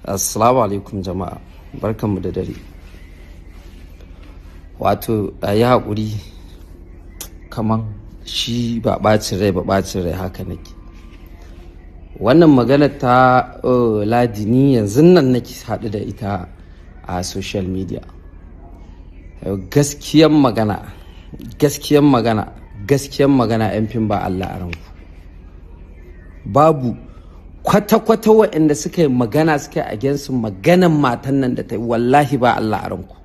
Assalamu alaikum jama'a, barkanmu da dare. Wato a yi haƙuri, kaman shi ba ɓacin rai ba, ɓacin rai haka nake. Wannan magana ta Ladi, ni yanzu nan nake haɗu da ita a social media. Gaskiyan magana, gaskiyan magana, gaskiyan magana, 'yan fim, ba Allah a ranku. Babu kwata-kwata waɗanda suka yi magana, suka yi against maganan matan nan da ta yi, wallahi ba Allah a ranku.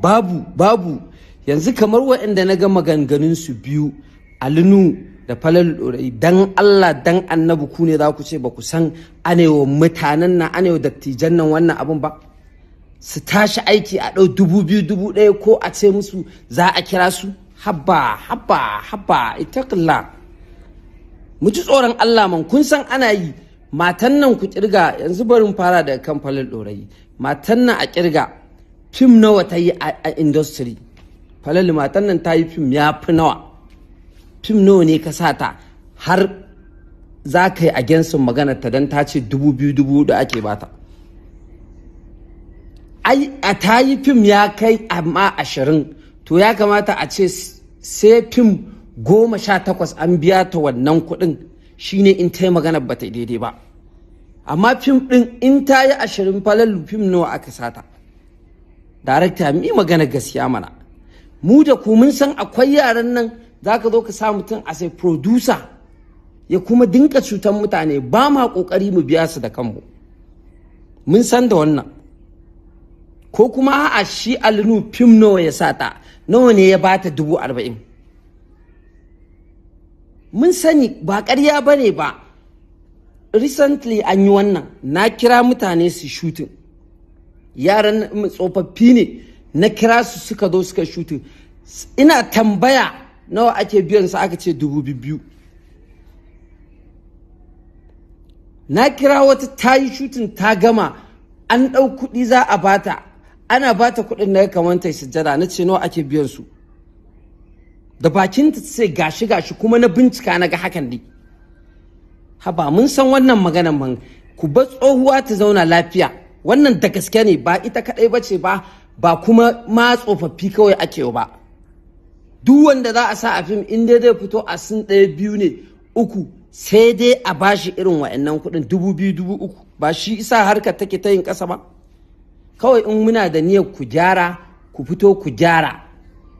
Babu, babu. Yanzu kamar waɗanda na ga maganganun su biyu, Ali Nuhu da Falalu Ɗorayi, dan Allah dan Annabi, ku ne za ku ce ba ku san anewa mutanen nan, anewa dattijan nan wannan abun ba? Su tashi aiki a ɗau 2,000, 1,000, ko a ce musu za a kira su. Habba, habba, habba, اتق الله. Mu ji tsoron Allah man. Kun san ana yi. Matan nan, ku kirga yanzu, barin fara daga kan Falalu Ɗorayi. Matan nan, a kirga fim nawa ta yi a industry. Falalu, matan nan ta yi fim ya fi nawa? Fim nawa ne ka sa ta har za ka yi against maganar ta don ta ce 2,000, 4,000 ake bata? Ai a ta yi fim ya kai amma 20. To ya kamata a ce sai fim 18 an biya ta wannan kuɗin, shine in ta yi magana ba ta daidai ba. Amma fim ɗin in ta yi 20, Falalu, fim nawa aka sata? Darakta, mi magana gaskiya mana. Mu da ku mun san akwai yaran nan, za ka zo ka sa mutum a sai producer ya kuma dinka cutar mutane. Ba ma kokari mu biya su da kanmu, mun san da wannan. Ko kuma a'a, shi Ali Nuhu fim nawa ya sata? Nawa ne ya bata? 40,000. Mun sani, ba ƙarya ba ne ba. Recently an yi wannan, na kira mutane su shooting, yaran tsofaffi ne, na kira su, suka zo suka shooting. Ina tambaya nawa ake biyan su, aka ce 2,000. Na kira wata, ta yi shooting, ta gama, an ɗau kuɗi za a bata. Ana bata kuɗin na kamar ta sujjada. Na ce nawa ake biyan su? Da bakin ta sai gashi gashi, kuma na bincika na ga hakan ne. Haba, mun san wannan maganan man. Ku bar tsohuwa ta zauna lafiya. Wannan da gaske ne, ba ita kadai ba ce ba, ba kuma ma tsofaffi kawai ake ba. Duk wanda za a sa a fim, in dai zai fito a scene ɗaya, biyu ne, uku, sai dai a bashi irin wa'annan kuɗin, 2,000, 3,000. Ba shi isa harkar take ta yin ƙasa ba. Kawai in muna da niyyar ku gyara, ku fito ku gyara.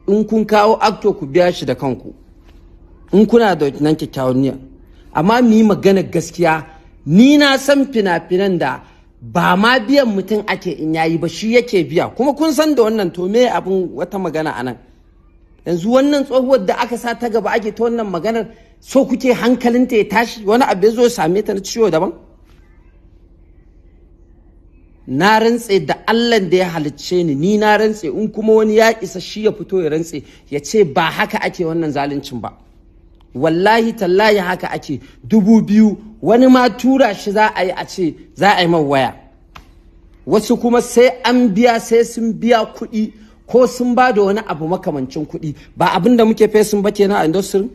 In kun kawo actor, ku biya shi da kanku, in kuna da nan kyakkyawan niyya. Amma mu yi magana gaskiya, ni na san fina-finan da ba ma biyan mutum ake in yayi ba, shi yake biya, kuma kun san da wannan. To me abin wata magana anan yanzu? Wannan tsohuwar da aka sa ta gaba ake ta wannan maganar, so kuke hankalinta ya tashi, wani abu ya zo same ta na ciwo daban? Na rantse da Allah da ya halicce ni, ni na rantse, in kuma wani ya isa shi ya fito ya rantse ya ce ba haka ake wannan zaluncin ba. Wallahi tallahi haka ake. 2,000, wani ma tura shi za a yi, a ce za a yi man waya. Wasu kuma sai an biya, sai sun biya kuɗi ko sun ba da wani abu makamancin kuɗi. Ba abin da muke facing ba kenan a industry.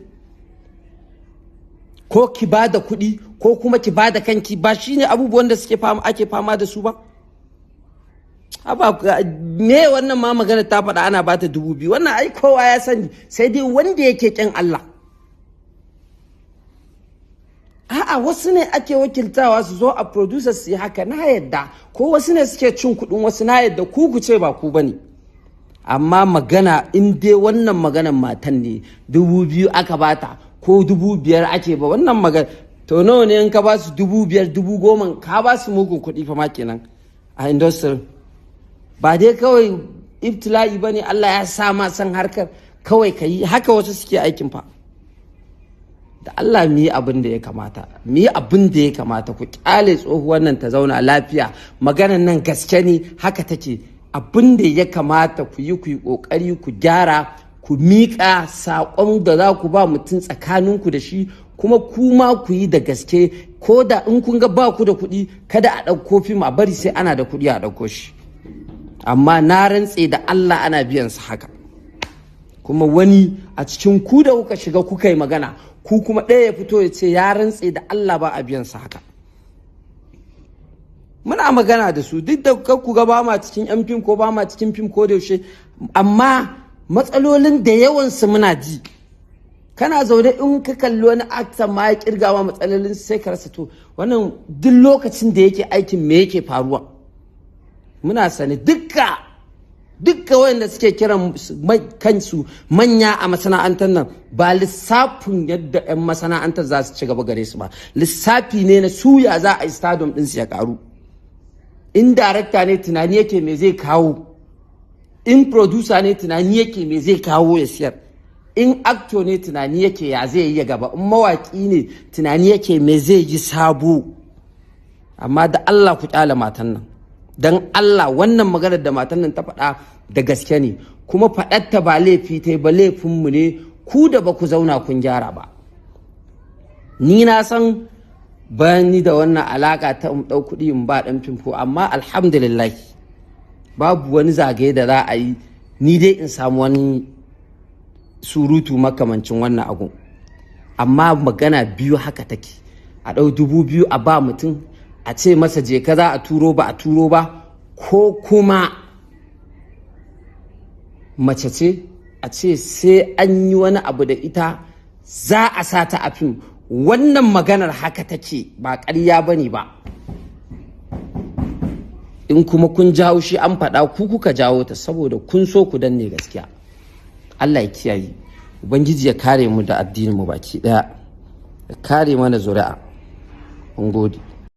Ko ki ba da kuɗi ko kuma ki ba da kanki, ba shine abubuwan da suke fama, ake fama da su ba. Haba, me wannan ma magana ta faɗa ana bata 2,000? Wannan ai kowa ya sani, sai dai wanda yake ƙin Allah. A'a, wasu ne ake wakiltawa su zo a producers su yi haka, na yadda. Ko wasu ne suke cin kuɗin wasu, na yadda. Ku ku ce ba ku bane. Amma magana in dai wannan maganan matan ne, 2,000 aka bata ko 5,000 ake ba wannan magana, to nawa ne in ka ba su 5,000, 10,000, ka ba su mugun kuɗi fa ma kenan a industry. Ba dai kawai ibtila'i ba ne, Allah ya sa ma san harkar, kawai ka yi haka. Wasu suke aikin fa. Da Allah mu yi abin da ya kamata, mu yi abin da ya kamata. Ku kyale tsohuwar nan ta zauna lafiya. Maganan nan gaske ne, haka take. Abin da ya kamata ku yi, ku yi kokari ku gyara, ku miƙa saƙon da za ku ba mutum tsakaninku da shi, kuma kuma ku yi da gaske. Ko da in kun ga ba ku da kuɗi, kada a ɗauko fim, a bari sai ana da kuɗi a ɗauko shi. Amma na rantse da Allah ana biyan su haka. Kuma wani a cikin ku da kuka shiga kuka yi magana, ku kuma ɗaya ya fito ya ce ya rantse da Allah ba a biyan su haka. Muna magana da su, duk da ku ga ba ma cikin yan fim ko ba ma cikin fim ko da yaushe, amma matsalolin da yawansu muna ji. Kana zaune, in ka kalli wani actor ma ya kirga ma matsalolin, sai ka rasa, to wannan duk lokacin da yake aikin me yake faruwa? Muna sani dukka dukka wayanda suke kiran kansu manya a masana'antar nan, ba lissafin yadda 'yan masana'antar za su ci gaba gare su ba, lissafi ne na suya za a yi stardom ɗinsu ya karu. In director ne, tunani yake me zai kawo. In producer ne, tunani yake me zai kawo ya siyar. In actor ne, tunani yake ya zai yi gaba. In mawaki ne, tunani yake me zai yi sabo. Amma da Allah ku kyale matan nan, don Allah. Wannan maganar da matan nan ta faɗa da gaske ne, kuma faɗarta ba laifi ta ba, laifinmu ne ku da ba ku zauna kun gyara ba. Ni na san bayan ni da wannan alaka ta in ɗau kuɗi in ba ɗan fim ko, amma alhamdulillah babu wani zagaye da za a yi ni dai in samu wani surutu makamancin wannan abu. Amma magana biyu haka take: a ɗau 2000 a ba mutum, a ce masa je ka, za a turo, ba a turo ba, ko kuma mace ce a ce sai an yi wani abu da ita za a sa ta a fim. Wannan maganar haka take, ba ƙarya ba ne ba. In kuma kun jawo shi an faɗa, ku kuka jawo ta, saboda kun so ku danne gaskiya. Allah ya kiyaye, Ubangiji ya kare mu da addinin mu baki ɗaya, ya kare mana zuri'a. Mun gode.